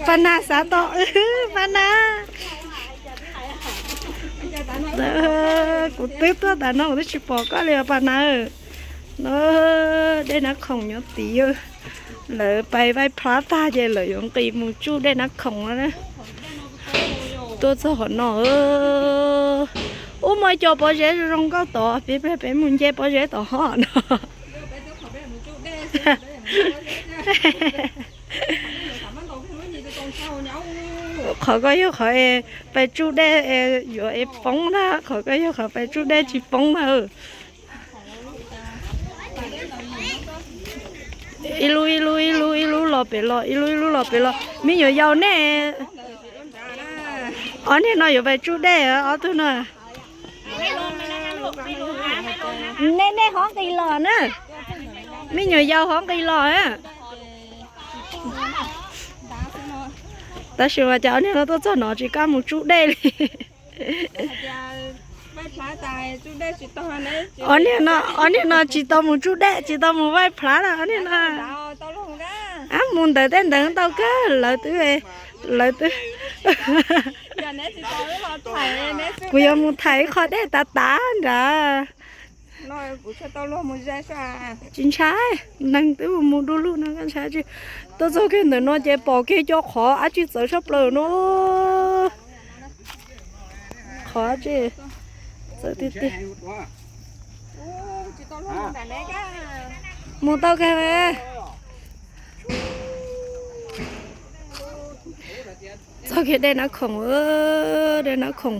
Paj Nag xav tau, Paj Nag. Kuv twb tuaj tas no kuv twb tsis pom koj li os Paj Nag. No, dej Nab Khoom nyob tid. Lawv pais Vaij Plab tag ces lawv yuav nqis mus tsuj dej Nab Khoom no na. Tuaj txog qhov no, ub, muaj cov pob zeb zoo zoo nkauj tod, peb, peb mus nce pob zeb tom hov no. Qhov ko yog qhov pais tsuj dej yuav es poob ntag, qhov ko yog qhov pais tsuj dej tsis poob ntag. Ib lub ib lub ib lub ib lub los pem los, ib lub ib lub los pem los. Me nyuam yaus nej, ob niag no yuav pais tsuj dej, ob tug no. Nej, nej ho nqis los na. Me nyuam yaus ho nqis los na. Tab sis mas cas ob niag no tuaj txog no tsis kam mus tsuj dej li. Ob niag no tsis tau mus tsuj dej, tsis tau mus Vaij Plab na ob niag no. Ab, mus ntawd tej ntawd tau kawg, lawv twb, lawv twb. Kuv yuav mus thaiv ib qho dej tav tav nrad. Tsis ntshai, neeg twb mus du lug no ntshai tsis. Tuaj txog kiag ntawm no ces pom kiag cov qhov dab tsi txawv tshaj plaws no. Qhov dab tsi txawv tiag tiag. Mus tau kiag. Txog kiag dej Nab Khoom, dej Nab Khoom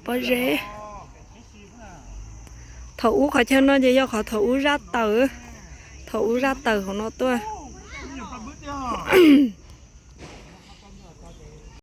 pob zeb. Thaum ub qhov chaw no ces yog qhov thaum ub zaj taws, thaum ub zaj taws hauv no tuaj.